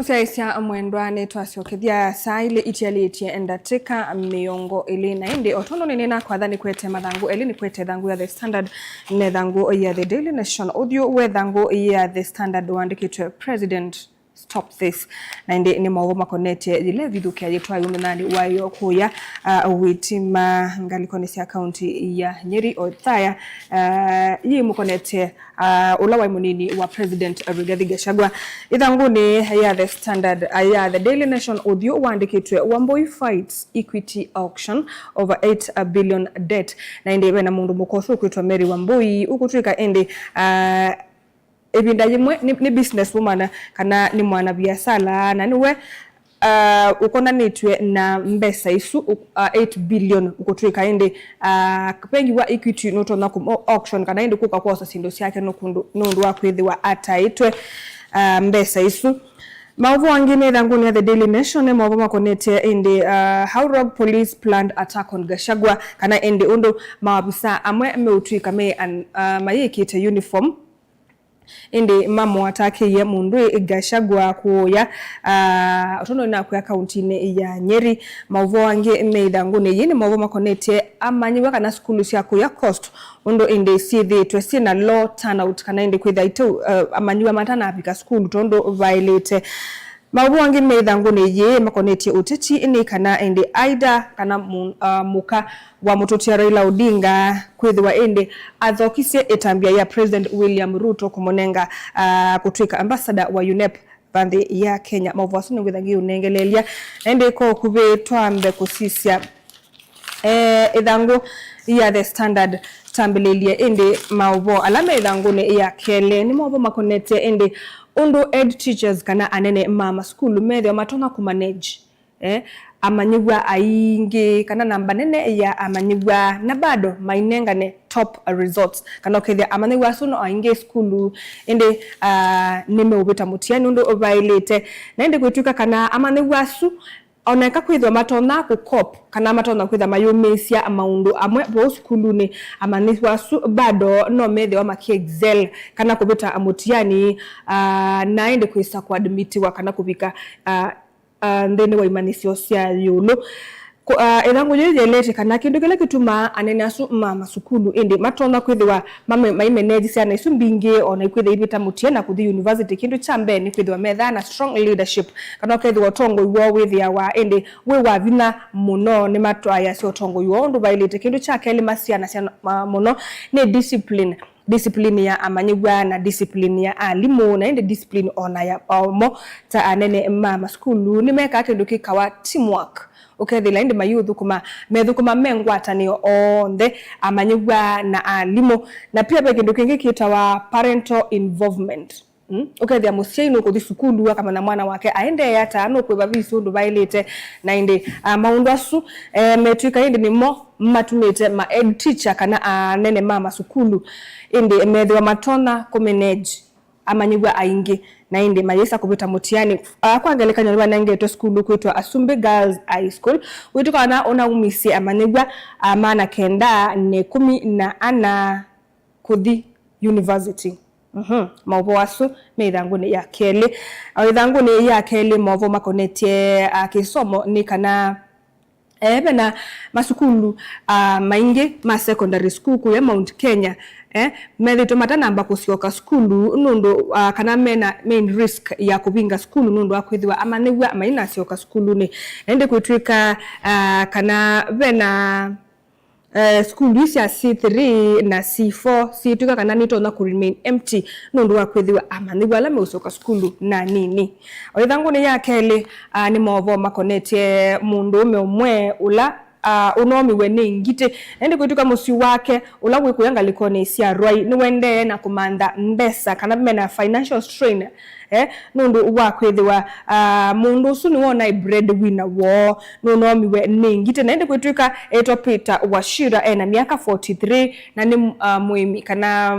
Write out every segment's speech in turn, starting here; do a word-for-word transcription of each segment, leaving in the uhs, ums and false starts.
Twaisya mwendwa, nĩtwasyokethya saa ilĩ itialĩtye ndatĩka mĩongo ĩlĩ na ĩndĩ, o tondũ nĩnĩnakwatha, nĩkwete mathangũ elĩ, nĩkwete ĩthangũ ya The Standard na ĩthangũ ya The Daily Nation. Ũthyũ wa ĩthangũ ya The Standard wandĩkĩtwe, "President, stop this." Na ĩndĩ nĩ maũvoo makonetye yĩla ĩvithũkĩa yĩtwaĩwe mũthanĩ wayo kũya, ah, Witima ngalĩkonĩ sya kaunti ya Nyeri, o Othaya, ah, yĩmũkonetye, ah, ũla waĩ mũnini wa President Rigathi Gachagua. Ĩthangũnĩ ya The Standard, ah, ya The Daily Nation, ũthyũ wandĩkĩtwe, "Wambui fights Equity auction over eight billion debt." Na ĩndĩ vena mũndũ mũka ũsu ũkwĩtwa Mary Wambui ũkũtw'ĩka ĩndĩ, ah, ĩvinda yĩmwe nĩ, nĩ business woman kana nĩ mwana viasala, na nĩwe, ah, ũkonanĩtw'e na mbesa isu, ũ-, ah, eight billion, ũkũtw'ĩka ĩndĩ, ah, vengi wa Equity nũtonya kũm-, au-, auction kana ĩndĩ kũka kwosa syĩndũ syake nũkũndũ, nũndũ wa kwĩthĩwa ataĩtwe, ah, mbesa isu. Maũvoo angĩ me ĩthangũnĩ ya The Daily Nation nĩ maũvoo makonetye ĩndĩ, ah, how rogue police planned attack on Gachagua, kana ĩndĩ ũndũ maovisa amwe meũtw'ĩka me an-, ah, mayĩkĩte uniform, ĩndĩ mamũatakĩie mũndũ ĩ Gachagua kũũya, ah, ũtono nakwĩa kauntinĩ ya Nyeri. Maũvoo angĩ me ĩthangũnĩ yĩĩ nĩ maũvoo makonetye amanyĩw'a kana sukulu sya kũya Coast ũndũ ĩndĩ syĩthĩĩtwe syĩ na low turnout, kana ĩndĩ kwĩthĩa ite, ah, amanyĩw'a matanavika sukulu tondũ vaĩlĩte. Maũvoo angĩ me ĩthangũnĩ yĩĩ makonetye ũteti nĩ kana ĩndĩ Ida kana mũ-, ah, mũka wa mũtũtia Raila Odinga kwĩthĩwa ĩndĩ athokisye ĩtambya ya President William Ruto kũmũnenga, ah, kũtw'ĩka ambassador wa UNEP va nthĩ ya Kenya. Maũvoo asu nĩngwĩtha ngĩũnengeleelya, na ĩndĩ kwa ũkuvĩ twambe kũsisya, eh, ĩthangũ ya The Standard tambĩlĩlye ĩndĩ maũvoo ala me ĩthangũnĩ ya kelĩ nĩ maũvoo makonetye ĩndĩ ũndũ head teachers kana anene ma masukulu methĩwa matonya kũmanage eh, amanyĩw'a aingĩ, kana namba nene ya amanyĩw'a, na bado mainengane top results. Kana ũkethĩa amanyĩw'a asu no aingĩ sukulu, ĩndĩ, ah, nĩmeũvĩta mũtiani ũndũ vaĩlĩte. Na ĩndĩ kwĩtw'ĩka kana amanyĩw'a asu, ona eka kwĩthĩwa matonya kũ-cope, kana matonya kwĩthĩa mayũmĩĩsya maũndũ amwe vau sukulunĩ, amanyĩw'a asu bado no methĩwa maki-excel, kana kũvĩta mũtiani, ah, na ĩndĩ kwĩsa kũ-admitiwa kana kũvika, ah, ah, nthĩnĩ wa imanyĩsyo sya ĩũlũ. Kũ-, ah, ĩthangũ yĩĩ yĩelete kana kĩndũ kĩla kĩtumaa anene asu ma masukulu ĩndĩ matonya kwĩthĩwa mame-, maimeneji syana isu mbingĩ, o na ikwĩthĩa ivĩta mũtĩe na kũthi university, kĩndũ kya mbee nĩ kwĩthĩwa methaa na strong leadership, kana ũkethĩwa ũtongoi woo wĩthĩawa ĩndĩ wĩ wa vinya mũno. Nĩmatwaĩasya ũtongoi woo ũndũ vaĩlĩte. Kĩndũ kya kelĩ masianasya ma-, mũno nĩ discipline. Discipline ya amanyĩw'a na discipline ya alimũ, na ĩndĩ discipline o na ya omo ta anene ma masukulu nĩmekaa kĩndũ kĩkawa teamwork. Ũkethĩla ĩndĩ mayĩũthũkũma, methũkũma me ngwatanĩo onthe, amanyĩw'a na alimũ. Na pia ve kĩndũ kĩngĩ kĩtawa parental involvement. Mm? Ũkethĩa mũsyai nũkũthi sukulu akamanya mwana wake aendee ata, nũkwĩva visi ũndũ vaĩlĩte, na ĩndĩ, ah, maũndũ asu, eh, metw'ĩka ĩndĩ nĩmo matumĩte ma head teacher kana anene ma masukulu ĩndĩ methĩwa matonya kũmanage amanyĩw'a aingĩ, na ĩndĩ mayĩsa kũvĩta mũtiani. Ah, kwa ngelekany'o, nĩvanengetwe sukulu kwĩtwa Asumbi Girls High School, wĩtĩkana ũnaumisye amanyĩw'a, ah, maana kenda na ĩkũmi na ana kũthi university. Mhm. Maũvoo asu me ĩthangũnĩ ya kelĩ. O ĩthangũnĩ ya kelĩ, maũvoo makonetye, ah, kĩsomo nĩ kana, eh, vena masukulu, ah, maingĩ ma secondary school kũya Mount Kenya, eh, methĩtwe matanamba kũsyoka sukulu nũndũ, ah, kana mena, me in risk ya kũvinga sukulu nũndũ wa kwĩthĩwa amanyĩw'a mainasyoka sukulunĩ. Na ĩndĩ kwĩtw'ĩka, ah, kana vena eh, sukulu ii sya C three na C four syĩtw'ĩka kana nitonya kũ remain empty nũndũ wa kwĩthĩwa amanyĩw'a ala meũsyoka sukulu na nini. O ĩthangũnĩ ya kelĩ, ah, nĩ maũvoo makonetye mũndũũme ũmwe ũla, ah, ũnoomiwe nĩ ngitĩ, na ĩndĩ kwĩtw'ĩka mũsyĩ wake ũla wĩ kũya ngalĩkonĩ sya Rwai nĩwendee na kũmantha mbesa kana mena financial strain. Eh, nũndũ wa kwĩthĩwa, ah, mũndũ ũsu nĩwe ũnaĩ breadwinner woo, nũnoomiwe nĩ ngitĩ. Na ĩndĩ kwĩtw'ĩka etwa Peter Wachira, ena myaka forty-three, na nĩ, ah, mũĩmi kana,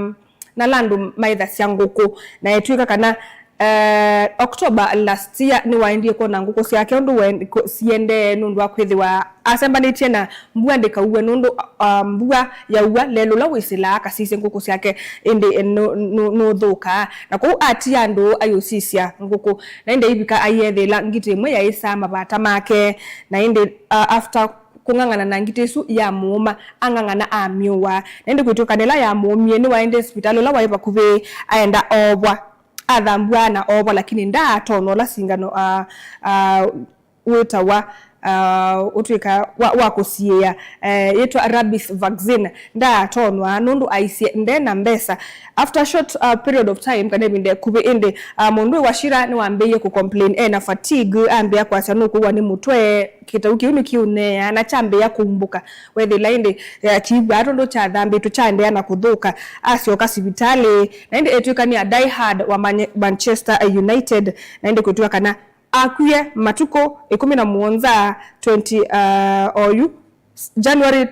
na ala andũ maĩthasya ngũkũ. Na etw'ĩka kana Eh, October last year nĩwaendie kwona ngũkũ syake ũndũ wen-, kũ-, siendee nũndũ wa kwĩthĩwa asembanĩtye na mbua ndĩkauwe nũndũ, ah, mbua yaua lelũ ũla wĩsĩlaa akasisye ngũkũ syake, ĩndĩ nũ-, nũ-, nũthũkaa. Na kwoou atia andũ ayũsisya ngũkũ. Na ĩndĩ aivika aiethĩĩla ngitĩ ĩmwe yaĩsaa mavata make. Na ĩndĩ, ah, after kũng'ang'ana na ngitĩ ĩsu yamũũma, ang'ang'ana amyũa. Na ĩndĩ kwĩtw'ĩka ĩla yamũũmie, nĩwaendie sivitalĩ ũla waĩ vakuvĩ aenda oovwa. Athambw'a na oovwa, lakini ndaatonwa ũla singano, ah, ah, wĩtawa, ah, ũtw'ĩka wa, wa kũsiĩĩa, eh, yĩtwa rabies vaccine. Ndaatonwa nũndũ aisye nde na mbesa. After a short, ah, period of time, kana ĩvinda ĩkuvĩ ĩndĩ, ah, mũndũ wa Shira nĩwambĩĩie kũcomplain e na fatigue, ambĩa kwasya nũkũwa nĩ mũtwe, kĩtau kĩu nĩkĩũneea na kyambĩĩa kũumbũka. Wethĩla ĩndĩ, eh, kĩw'aa tondũ kyathambĩtwe kyaendeea na kũthũka, asyoka sivitalĩ. Na ĩndĩ etw'ĩka nĩ a die hard wa Manye-, Manchester United, na ĩndĩ kwĩtw'ĩka kana akwie matukũ ĩkũmi na mũonza, twenty, uh, oyu, January,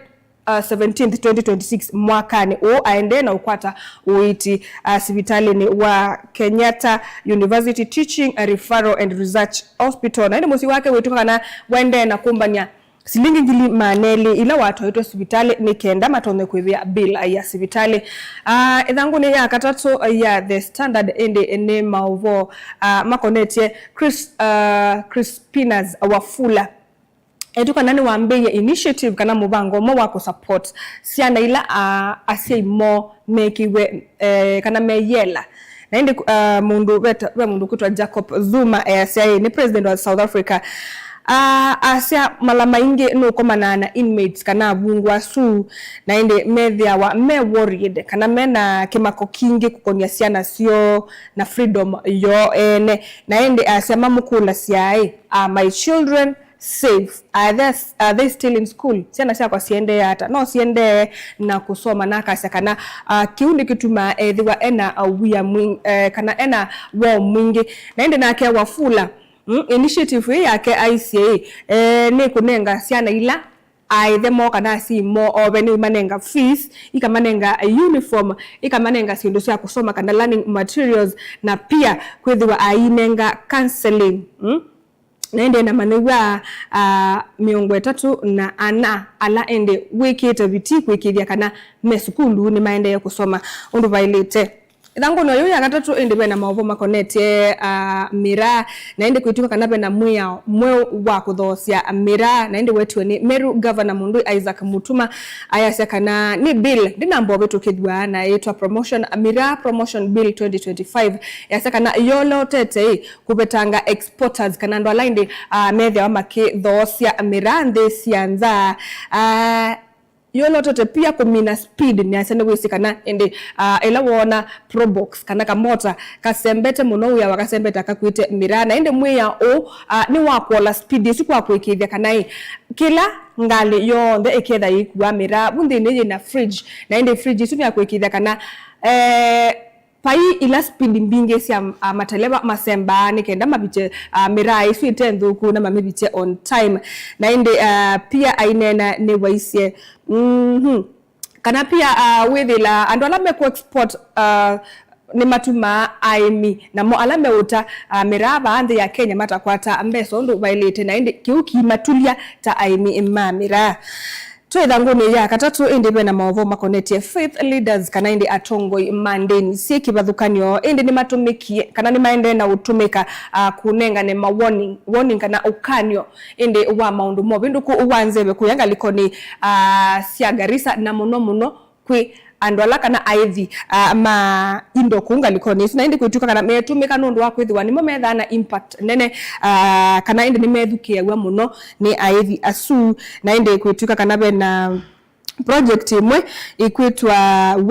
uh, seventeenth, twenty twenty-six mwakanĩ ũũ aendee na ũkwata ũiiti, uh, sivitalĩnĩ wa Kenyatta University Teaching Referral and Research Hospital. Na ĩndĩ mũsyĩ wake wĩtw'ĩka kana waendee na kũmbany'a silingi ngili maana elĩ ila watwaĩtwe sivitalĩ nĩ kenda matonye kwĩvĩa bill ya sivitalĩ. Ah, ĩthangũnĩ ya katatũ ya The Standard ĩndĩ nĩ maũvoo, ah, makonetye Chris-, ah, Crispinas Wafula. Etw'ĩka kana nĩwambĩĩie initiative kana mũvango ũmwe wa kũsupport syana ila, ah, asyai moo mekĩiwe, eh, kana meyela. Na ĩndĩ, ah, mũndũ veta-, ve mũndũ kwĩtwa Jacob Zuma easya ĩ, nĩ president wa South Africa. Ah, asya mala maingĩ nũkomanaa na inmates kana avungwa asu, na ĩndĩ methĩawa me worried kana mena kĩmako kingĩ kũkonia syana syoo na freedom yoo ene. Na ĩndĩ asya mamũkũlasya ĩ, are my children safe? Are they, are they still in school? Syana syakwa siendee ata? No siendee na kũsoma? Na akasya kana, ah, kĩu nĩkĩtumaa ethĩwa ena, ah, wia mwing-, eh, kana ena woo mwingĩ. Na ĩndĩ nake Wafula, mm, initiative ĩĩ yake aisye ĩ, eh, nĩ kũnenga syana ila aaĩthe moo kana asyai moo ove nĩimanenga fees, ikamanenga uniform, ikamanenga syĩndũ sya kũsoma kana learning materials, na pia kwĩthĩwa ainenga counseling, mm? Na ĩndĩ ena manyĩw'a, ah, mĩongo ĩtatũ na ana ala ĩndĩ wĩkĩte vitii kũĩkĩĩthya kana me sukulu nĩmaendee kũsoma ũndũ vaĩlĩte. Ĩthangũnĩ o yĩu ya katatũ ĩndĩ vena maũvoo makonetye, ah, mĩraa, na ĩndĩ kwĩtw'ĩka kana vena mwĩao mweũ wa kũthoosya mĩraa, na ĩndĩ wetiwe nĩ Meru Governor Mundui Isaac Mutuma, ayasya kana nĩ bill ndĩnamba ũvĩtũkĩthw'a na yĩtwa Promotion, Miraa Promotion Bill twenty twenty-five, yasya kana yolotete ĩ, kũvetanga exporters kana andũ ala ĩndĩ, ah, methĩawa makĩthoosya mĩraa nthĩ sya nza. Ah, yolotete pia kũmina speed, nĩasya nĩwĩsĩ kana ĩndĩ, ah, ĩla woona probox kana kamota kasembete mũno, wĩawa kasembete akakuĩte mĩraa, na ĩndĩ mwĩao ũũ, ah, nĩ wa kũola speed ĩsu kwa kũĩkĩĩthya kana ĩ, kĩla ngalĩ yonthe ĩketha yĩkua mĩraa vu nthĩnĩ yĩna fridge, na ĩndĩ fridge ĩsu nĩ ya kũĩkĩĩthya kana, eh, vai ila speed mbingĩ sya, ah, mateleva masembaa nĩ kenda mavikye, ah, mĩraa ĩsu ĩte nthũku na mamĩvikye on time. Na ĩndĩ, ah, pia aineena nĩwaisye, mhm, kana pia, ah, wĩthĩla andũ ala mekũ export, ah, nĩmatumaa aĩmi namo ala meũta, ah, mĩraa vaa nthĩ ya Kenya matakwata mbesa ũndũ vaĩlĩte, na ĩndĩ kĩu kĩimatulya ta aĩmi ma mĩraa. Twĩ ĩthangũnĩ ya katatũ, ĩndĩ vena maũvoo makonetye faith leaders, kana ĩndĩ atongoi ma ndĩni syĩ kĩvathũkany'o, ĩndĩ nĩmatũmĩkie, kana nĩmaendee na ũtũmĩka, ah, kũnengane ma warning, warning kana ũkany'o, ĩndĩ wa maũndũ movĩndũku wa nzeve kũya ngalĩkonĩ, ah, sya Garissa, na mũno mũno kwĩ andũ ala kana aĩthi, ah, ma indo kũu ngalĩkonĩ ĩsu, na ĩndĩ kwĩtw'ĩka kana metũmĩka nũndũ wa kwĩthĩwa nĩmo methaa na impact nene, ah, kana ĩndĩ nĩmethukĩĩaw'a mũno nĩ aĩthi asu, na ĩndĩ kwĩtw'ĩka kana vena project ĩmwe ĩkwĩtwa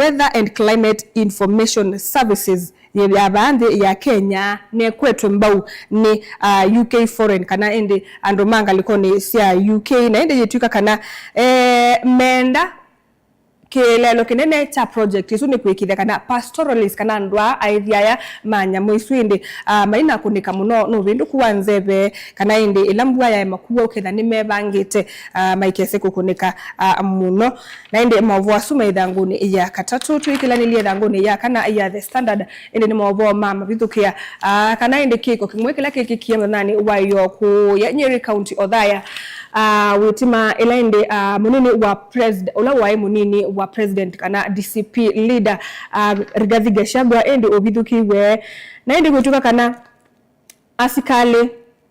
Weather and Climate Information Services ya vaa nthĩ ya Kenya, nekwetwe mbau nĩ, ah, U K Foreign, kana ĩndĩ andũ ma ngalĩkonĩ sya U K, na ĩndĩ yĩtw'ĩka kana, eh, meenda kĩeleelo kĩnene kya project ĩsu nĩ kwĩkĩthya kana pastoralist kana andũ aa aĩthi aya ma nyamũ isu ĩndĩ, ah, mainakũnĩka mũno nĩ ũvĩndũku wa nzeve, kana ĩndĩ ĩla mbua yaema kua ũketha nĩmevangĩte, ah, maikese kũkũnĩka, ah, mũno. Na ĩndĩ maũvoo asu me ĩthangũnĩ ya katatũ, twĩkĩlanĩlye ĩthangũnĩ ya kana ya The Standard, ĩndĩ nĩ maũvoo ma mavithũkĩa, ah, kana ĩndĩ kĩko kĩmwe kĩla kĩkĩkie mũthenyanĩ wa ĩyoo kũya Nyeri County Othaya, ah, wĩtĩma ĩla ĩndĩ, ah, mũnini wa presid-, ũla waĩ mũnini wa president kana D C P leader, ah, Rigathi Gachagua ĩndĩ ũvithũkĩiwe. Na ĩndĩ kwĩtw'ĩka kana asikalĩ,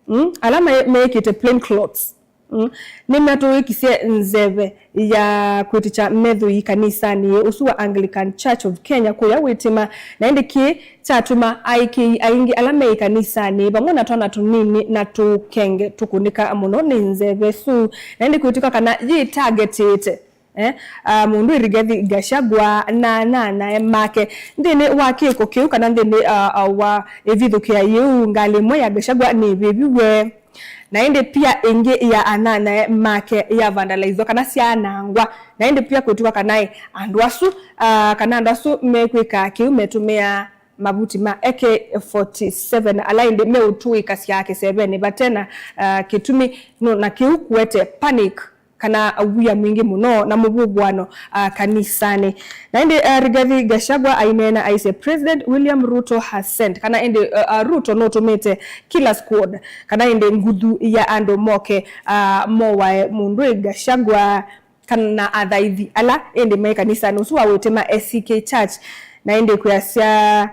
mm, ala me-, meĩkĩte plain clothes, mm, nĩmatũĩkisye nzeve ya kwĩtĩkya methũi kanisanĩ ũsu wa Anglican Church of Kenya kũya wĩtĩma, na ĩndĩ kĩĩ kyatuma aĩkĩi aingĩ ala me ĩkanisanĩ vamwe na twana tũnini na tũkenge tũkũnĩka mũno nĩ nzeve ĩsu, na ĩndĩ kwĩtw'ĩka kana yĩtargetĩte, eh, ah, mũndũ Rigathi Gachagua na anyanyae make. Nthĩnĩ wa kĩko kĩu kana nthĩnĩ, ah, ah, wa ĩvithũkĩa yĩu, ngalĩ ĩmwe ya Gachagua nĩvĩviw'e. Na ĩndĩ pia ĩngĩ ya anyanyae make ya vandalizwa kana syanangwa. Na ĩndĩ pia kwĩtw'ĩka kana ĩ, andũ asu, ah, kana andũ asu mekwĩka kĩu metũmĩaa mavuti ma A K forty-seven ala ĩndĩ meũtũĩkasya kĩsevenĩ vate na, ah, kĩtumi, no, na kĩu kũete panic kana wia mwingĩ mũno na mũvũvũano, ah, kanisanĩ. Na ĩndĩ, ah, Rigathi Gachagua aineena aisye, "President William Ruto has sent," kana ĩndĩ, ah, ah, Ruto nũtũmĩte killer squad, kana ĩndĩ nguthu ya andũ moke, ah, mowae mũndũ Gachagua kana na athaithi ala ĩndĩ me kanisanĩ ũsu wa wĩtĩma A C K Church, na ĩndĩ kwĩasya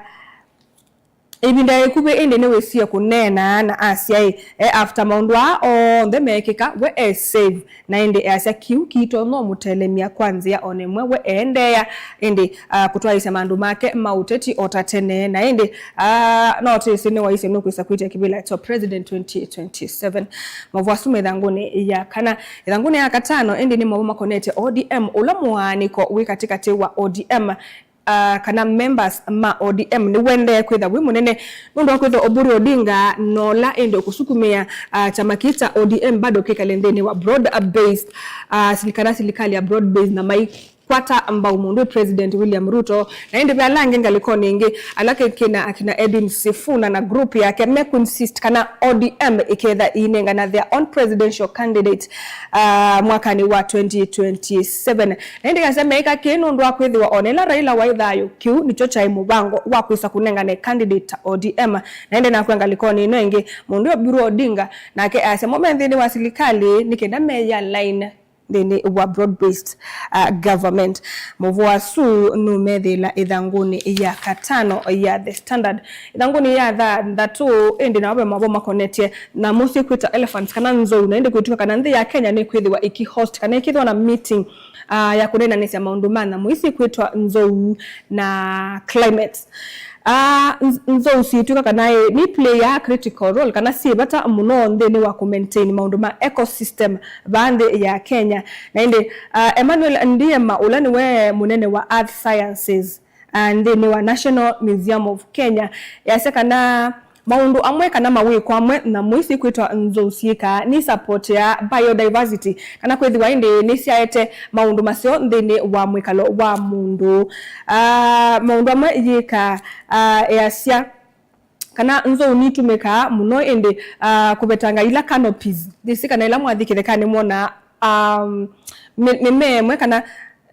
ĩvinda ĩkuvĩ ĩndĩ nĩwĩsie kũneena na asya ĩ, e after maũndũ aa onthe meekĩka, we e safe, na ĩndĩ easya kĩu kĩitonya ũmũtelemya kwa nzĩa o na ĩmwe we eendeea ĩndĩ, ah, kũtwaĩĩsya maũndũ make ma ũteti o ta tene, na ĩndĩ, ah, no twĩsĩ nĩwaisye nũkwĩsa kwĩtya kĩvĩla kya president twenty twenty-seven. Maũvoo asu me ĩthangũnĩ ya kana. Ĩthangũnĩ ya katano ĩndĩ nĩ maũvoo makonetye O D M, ũla mũaanĩko wĩ katĩkatĩ wa O D M, ah, kana members ma O D M nĩwendee kwĩtha wĩ mũnene nũndũ wa kwĩtha Oburu Odinga nola ĩndĩ ũkũsukumĩa, ah, kyama kĩĩ kya O D M bado kĩkale nthĩnĩ wa broad based, ah, sili-, kana silikali ya broad based na maikwata mbau mũndũ President William Ruto. Na ĩndĩ ve ala angĩ ngalĩkonĩ ĩngĩ, ala kĩkĩna akina Edwin Sifuna na group yake mekũinsist kana O D M ĩketha ĩinengana their own presidential candidate, ah, mwakanĩ wa twenty twenty-seven. Na ĩndĩ kasya meĩka kĩĩ nũndũ wa kwĩthĩwa o na ĩla Raila waĩ thayũ, kĩu nĩkyo kyaĩ mũvango wa kwĩsa kũnengane candidate ta O D M. Na ĩndĩ nakw'a ngalĩkonĩ ĩno ĩngĩ, mũndũ Oburu Odinga nake asya mo me nthĩnĩ wa silikalĩ nĩ kenda meya line nthĩnĩ wa broad based, uh, government. Mũvoo asu nũmethĩĩla ĩthangũnĩ ya katano ya The Standard. Ĩthangũnĩ ya thanthatũ ĩndĩ nao ve mavo makonetye na mũsyĩ kwĩta elephants kana nzou, na ĩndĩ kwĩtw'ĩka kana nthĩ ya Kenya nĩkwĩthĩwa ĩki host kana ĩkĩthĩwa na meeting, ah, ya kũneenanĩsya maũndũ ma nyamũ isi kwĩtwa nzou na climate. Ah, nz-, nzou syĩtw'ĩka kana ĩ, nĩ play ya critical role kana syĩ vata mũno nthĩnĩ wa kũ maintain maũndũ ma ecosystem vaa nthĩ ya Kenya. Na ĩndĩ, ah, Emmanuel Ndiema ũla nĩwe mũnene wa earth sciences, ah, nthĩnĩ wa National Museum of Kenya, easya kana maũndũ amwe kana mawĩko amwe nyamũ isi kwĩtwa nzou syĩkaa nĩ support ya biodiversity, kana kwĩthĩwa ĩndĩ nĩsyaete maũndũ maseo nthĩnĩ wa mwĩkalo wa mũndũ. Ah, maũndũ amwe yĩkaa, ah, easya kana nzou nitũmĩkaa mũno ĩndĩ, ah, kũvetanga ila canopies. Ndĩsĩ kana ila mwathi kĩthekanĩ mwona, um, mĩ-, mĩmea ĩmwe kana,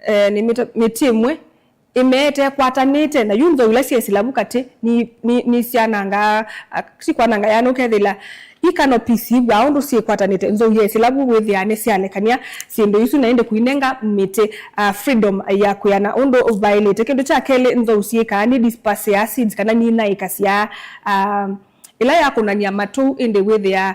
eh, nĩ mĩta-, mĩtĩ ĩmwe ĩmeete ĩkwatanĩte, na yu nzou ila syĩ silavu katĩ ni-, ni-, nisyanangaa, ah, sikwananga, yani ũkethĩla i canopies iw'aa ũndũ syĩkwatanĩte, nzou yĩ silavu wĩthĩaa nĩsyalekany'a syĩndũ isu na ĩndĩ kũinenga mĩtĩ, ah, freedom ya kwĩana ũndũ vaĩlĩte. Kĩndũ kya kelĩ nzou syĩkaa nĩ disperseaa seeds kana ninaĩkasyaa, ah, ĩla yakũnany'a matũu, ĩndĩ wĩthĩaa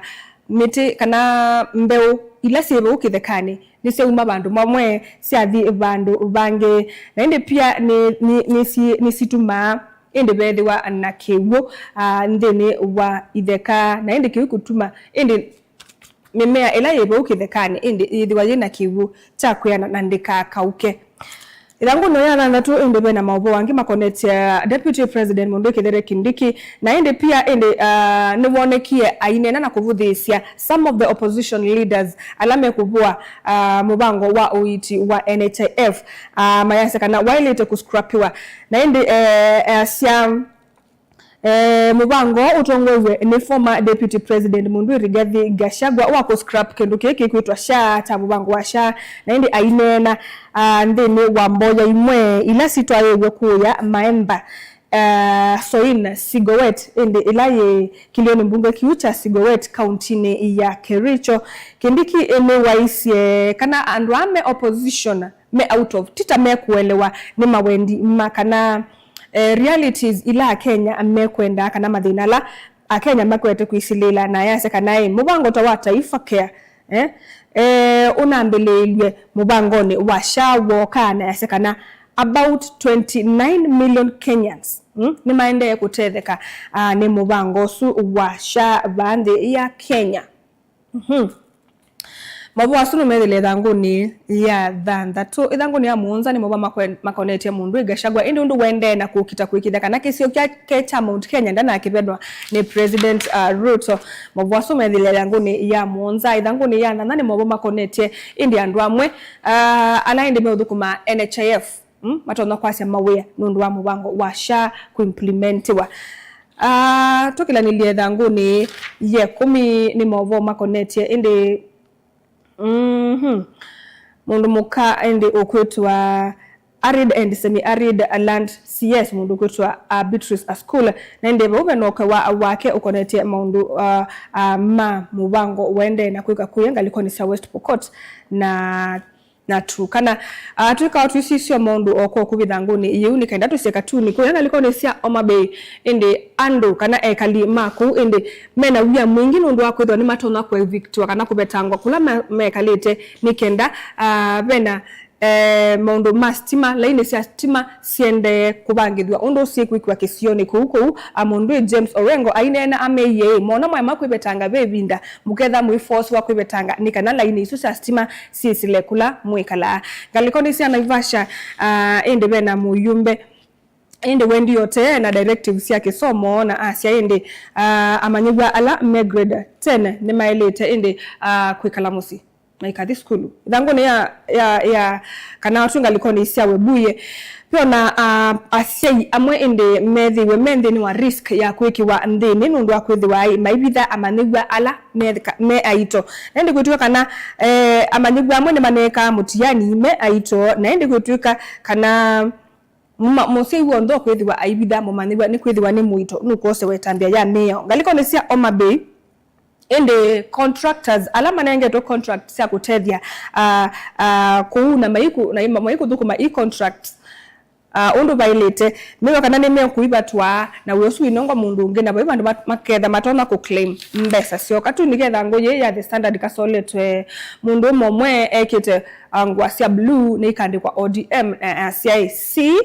mĩtĩ kana mbeũ ila syĩ vau kĩthekanĩ nĩsyauma vandũ vamwe syathi vandũ vangĩ, na ĩndĩ pia nĩ, nĩ, nĩsi-, nĩsitumaa ĩndĩ veethĩwa na kĩw'ũ, ah, nthĩnĩ wa itheka, na ĩndĩ kĩu kũtuma ĩndĩ mĩmea ĩla yĩ vau kĩthekanĩ ĩndĩ yĩthĩwa yĩ na kĩw'ũ kya kwĩana na ndĩkakaũke. Ĩthangũnĩ ya thanthatũ, ĩndĩ ve na maũvoo angĩ makonetye Deputy President Mũndũ Kithure Kindiki, na ĩndĩ pia ĩndĩ, ah, nĩwonekie aineena na kũvũthĩĩsya some of the opposition leaders ala mekũvũa, ah, mũvango wa ũiiti wa N H I F, ah, mayasya kana waĩlĩte kũscrapiwa. Na ĩndĩ, eh, easya, eh, mũvango ũtongoew'e nĩ former Deputy President Mũndũ Rigathi Gachagua wa kũscrap kĩndũ kĩĩ kĩkwĩtwa SHA, ta mũvango wa SHA, na ĩndĩ aineena, ah, nthĩnĩ wa mboya imwe ila sitwaĩĩw'e kũya Maemba, eh, Soin Sigowet, ĩndĩ ĩla yĩ kĩlĩonĩ mbunge kĩu kya Sigowet, kauntinĩ ya Kericho. Kindiki nĩwaisye kana andũ aa me opposition me out of, ti ta mekũelewa nĩ mawendi ma kana, eh, realities ila Akenya mekwendaa kana mathĩna ala Akenya makwete kwĩsilĩla, na ayasya kana ĩ, mũvango ta wa Taifa Care, eh, eh, ũnambĩlĩĩlw'e mũvangonĩ wa SHA wooka, na ayasya kana about twenty-nine million Kenyans, mm, nĩmaendee kũtetheka, ah, nĩ mũvango ũsu wa SHA vaa nthĩ ya Kenya. Mhm. Maũvoo asu nũmethĩle ĩthangũnĩ ya thanthatũ. Ĩthangũnĩ ya mũonza nĩ maũvoo makwe-, makonetye Mũndũ Gachagua, ĩndĩ ũndũ ũendee na kũkita kwĩkĩthya kana kĩsio kyake kya Mount Kenya ndanakĩvenwa nĩ President, uh, Ruto. Maũvoo asu methĩle ĩthangũnĩ ya mũonza. Ĩthangũnĩ ya nyanya nĩ maũvoo makonetye ĩndĩ andũ amwe, uh, ala ĩndĩ meũthũkũma N H I F, mm, matonya kwasya mawĩa nũndũ wa mũvango wa SHA kũimplimentiwa. Ah, tũkĩlanĩlye ĩthangũnĩ ya ĩkũmi nĩ maũvoo makonetye ĩndĩ, mhm, mũndũ mũka ĩndĩ ũkwĩtwa Arid and Semi-Arid Land C S, mũndũ ũkwĩtwa, ah, Beatrice Askul. Na ĩndĩ vau ve na ũkwe wa wake ũkonetye maũndũ, ah, ah, ma mũvango ũendee na kwĩka kũya ngalĩkonĩ sya West Pokot na na Turkana. Ah, twĩkaa tũisisya maũndũ o kw'oku ĩthangũnĩ yĩu nĩ kenda tũsye katuni kũya ngalĩkonĩ sya Homa Bay, ĩndĩ andũ kana ekali ma kũu ĩndĩ mena wia mwingĩ nũndũ wa kwĩthĩwa nĩmatonya kũevictiwa kana kũvetangwa kũla me-, mekalĩte nĩ kenda, ah, vena, eh, maũndũ ma stima, laini sya stima siendee kũvangĩthw'a ũndũ syĩkwĩkĩwa kĩsionĩ kũu kũu. Ah, mũndũ James Orengo aineena ameie, ĩ, mona mwaema kwĩvetanga ve ĩvinda mũketha mũiforsiwa kwĩvetanga nĩ kana laini isu sya stima syĩsĩle kũla mwĩkalaa. Ngalĩkonĩ sya Naivasha, ah, ĩndĩ vena mũyumbe ĩndĩ wendi ũtee na directives sya kĩsomo, na asya ĩndĩ, ah, amanyĩw'a ala me grade ten nĩmaĩlĩte ĩndĩ, ah, kwĩkala mũsyĩ maikathi sukulu. Ĩthangũnĩ ya, ya, ya, kana twĩ ngalĩkonĩ sya Webuye, vyona, ah, asyai amwe ĩndĩ methĩiwe me nthĩnĩ wa risk ya kwĩkĩwa nthĩnĩ nũndũ wa kwĩthĩwa maivitha amanyĩw'a ala me, me aito. Na ĩndĩ kwĩtw'ĩka kana, eh, amanyĩw'a amwe nĩmaneekaa mũtiani me aito, na ĩndĩ kwĩtw'ĩka kana mũma-, mũsyai w'onthe ũkwĩthĩwa aivitha mũmanyĩw'a nĩkwĩthĩwa nĩ mũito nũkwosewa ĩtambya ya mĩao. Ngalĩkonĩ sya Homa Bay, ĩndĩ contractors ala manengetwe contract sya kũtethya, ah, ah, kũu na maikũ-, na ima-, maikũthũkũma i contract, ah, ũndũ vaĩlĩte, mew'a kana nĩmekũivatwa na wĩa ũsu wĩnengwa mũndũ ũngĩ, na vai vandũ mat-, maketha matonya kũclaim mbesa syoo. Katuni ketha ngũ yĩĩ ya The Standard kasoletwe mũndũ ũmwe ũmwe ekĩte, ah, ngũa sya blue nĩikandĩkwa O D M, na asyaĩ, "See,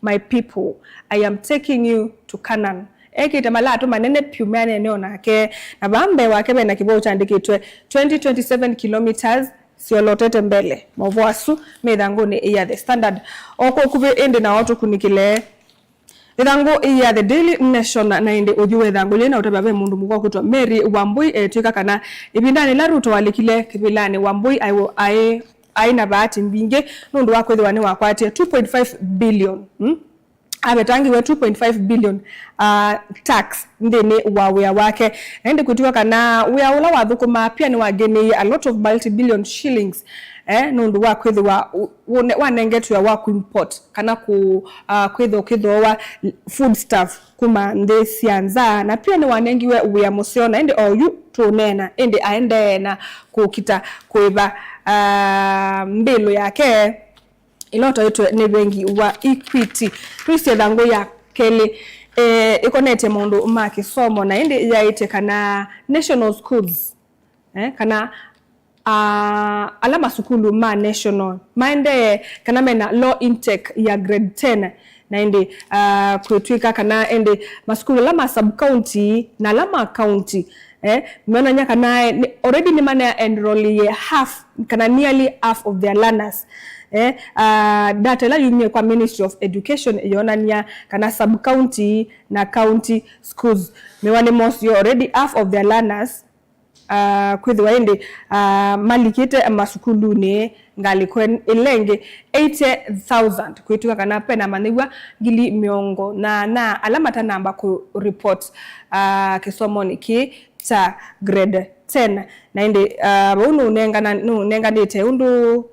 my people, I am taking you to Canaan." Ekĩte malatũ manene pyũ meanene o nake, na vaa mbee wake vena kĩvoo kyandĩkĩtwe twenty twenty-seven kilometers siolotete mbele. Maũvoo asu me ĩthangũnĩ ya The Standard. O kwa ũkuvĩ ĩndĩ nao tũkunĩkĩle ĩthangũ ya The Daily Nation, na ĩndĩ ũthyũ wa ĩthangũ yĩĩ na ũtavya ve mũndũ mũka ũkwĩtwa Mary Wambui etw'ĩka kana ĩvindanĩ ĩla Ruto walikile kĩvĩlanĩ, Wambui aĩ, aĩ aĩ na vaati mbingĩ nũndũ wa kwĩthĩwa nĩwakwatie two point five billion, mm? Avetangĩwe two point five billion, uh, tax nthĩnĩ wa wĩa wake. Na ĩndĩ kwĩtw'ĩka kana wĩa ũla wathũkũmaa pia nĩwagenĩie a lot of multi-billion shillings, eh, nũndũ wa kwĩthĩwa u-, une-, wanengetwe wa kũimport kana kũ-, uh, kwĩthĩwa ũkĩthooa food stuff kuma nthĩ sya nza, na pia nĩwanengiwe wĩa mũseo, na ĩndĩ oyu tũũneena, ĩndĩ aendee na kũkita kũĩva, ah, mbĩlũ yake ĩla ũtaĩtwe nĩ vengi wa Equity. Twĩsĩ ĩthangũ ya kelĩ, eh, ĩkonetye maũndũ ma kĩsomo, na ĩndĩ yaĩte kana national schools, eh, kana ah, ala masukulu ma national maendee kana mena low intake ya grade ten, na ĩndĩ, ah, kwĩtw'ĩka kana ĩndĩ masukulu ala ma sub county na ala ma county Eh, meonany'a kana, eh, nĩ, already nĩmane enrollie half, kana nearly half of their learners. Eh, ah, data ĩla yumie kwa Ministry of Education yonany'a kana sub-county na county schools mewa nĩmosio already half of their learners, ah, kwĩthĩwa ĩndĩ, ah, malikĩte masukulunĩ ngalĩko ĩla ĩngĩ, eighty thousand, kwĩtw'ĩka kana pena amanyĩw'a ngili mĩongo nyanya ala matanamba kũ report, ah, kĩsomonĩ kĩĩ kya grade ten. Na ĩndĩ, ah, vau nũnengana-, nũnenganĩte ũndũ,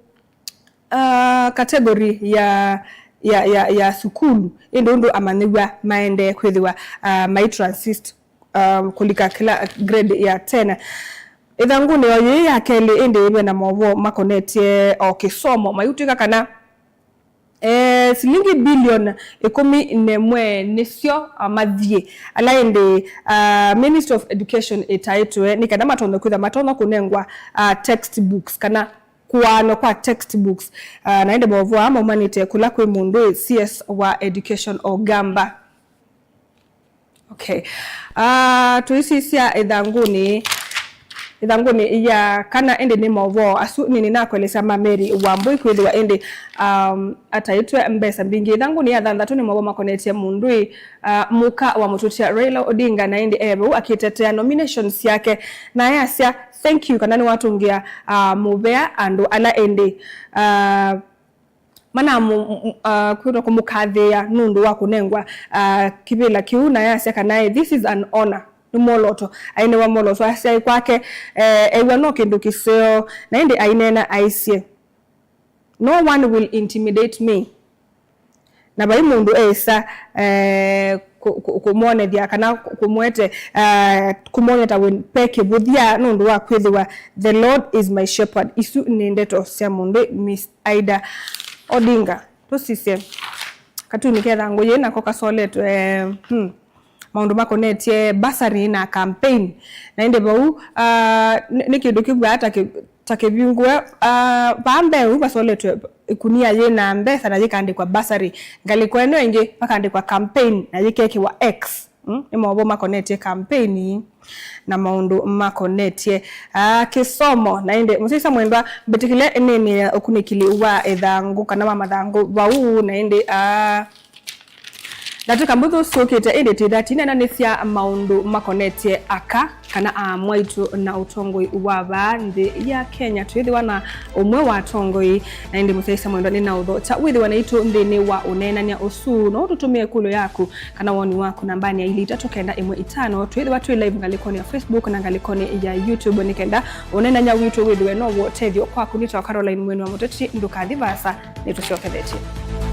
ah, category ya, ya, ya, ya sukulu, ĩndĩ ũndũ amanyĩw'a maendee kwĩthĩwa, ah, mai transit, um, kũlika kĩla grade ya ten. Ĩthangũnĩ o yĩĩ ya kelĩ ĩndĩ ve na maũvoo makonetye o kĩsomo, mayutw'ĩka kana, eh, silingi bilioni ĩkũmi na ĩmwe nĩsyo, ah, mathiĩ, ala ĩndĩ, ah, Ministry of Education ĩtaĩtwe nĩ kana matonye kwĩtha matonya kũnengwa, ah, textbooks kana kũaanwa kwa textbooks. Ah, na ĩndĩ maũvoo aa maumanĩte kũla kwĩ mũndũ C S wa Education Ogamba. Okay. Ah, tũisisya ĩthangũnĩ, ĩthangũnĩ ya kana ĩndĩ nĩ maũvoo asu nĩ nĩnakwelesya ma Mary Wambui kwĩthĩwa ĩndĩ, um, ataĩtwe mbesa mbingĩ. Ĩthangũnĩ ya thanthatũ nĩ maũvoo makonetye mũndũĩ, ah, mũka wa mũtũtia Raila Odinga, na ĩndĩ e vau akĩtetea nominations syake, na ayasya thank you kana nĩwatũngĩa, ah, mũvea andũ ala ĩndĩ, ah, manamu-, m-, m-, ah, kwĩtwa kũmũkathĩĩa nũndũ wa kũnengwa, ah, kĩvĩla kĩu, na ayasya kana, eh, this is an honor. Nĩ mwolooto. Ainewa mwolooto, asyaĩ kwake, eh, ew'a no kĩndũ kĩseo, na ĩndĩ aineena aisye, "No one will intimidate me." Na vai mũndũ eĩsa, eh, kũ-, kũ-, kũmwonethya kana kũ-, kũmwete, eh, kũmwonyeta wĩ pe kĩvũthya nũndũ wa kwĩthĩwa, "The Lord is my shepherd." Isu nĩ ndeto sya mũndũ Miss Ida Odinga. Tũsisye katuni ke thangũ yĩĩ nako kasoletwe, eh, hmm, maũndũ makonetye bursary na campaign. Na ĩndĩ vau, ah, nĩ, nĩ kĩndũ kĩw'aa ta kĩ-, ta kĩvingũe, ah, vaa mbee ũu vasoletwe ĩkunia yĩ na mbesa na yĩkaandĩkwa bursary. Ngalĩko ĩno ĩngĩ vakaandĩkwa campaign na yĩkekĩwa X. Mm? Nĩ maũvoo makonetye campaign na maũndũ makonetye, ah, kĩsomo. Na ĩndĩ mũsyaĩĩsya mwendwa, mbĩtĩkĩle nĩnĩe ũkunĩkĩli wa ĩthangũ kana wa mathangũ vau, na ĩndĩ, ah, ndatĩka mbũthũ syũkĩte, ĩndĩ tĩtha tinenanĩsya maũndũ makonetye aka kana aamwaitũ na ũtongoi wa vaa nthĩ ya Kenya. Twĩthĩwa na ũmwe wa atongoi, na ĩndĩ mũsyaĩĩsya mwendwa, nĩ na ũthokya wĩthĩwa naitũ nthĩnĩ wa ũneenany'a ũsu. No ũtũtũmĩe ĩkũlyo yaku kana woni waku nambanĩ ya ilĩ itatũ kenda ĩmwe itano. Twĩthĩwa twĩ live ngalĩkonĩ ya Facebook na ngalĩkonĩ ya YouTube nĩ kenda ũneenany'a witũ wĩthĩwe no wa ũtethyo kwaku. Nĩtawa Caroline Mweni wa Mũteti, ndũkathi vaasa, nĩtũsyokethetye.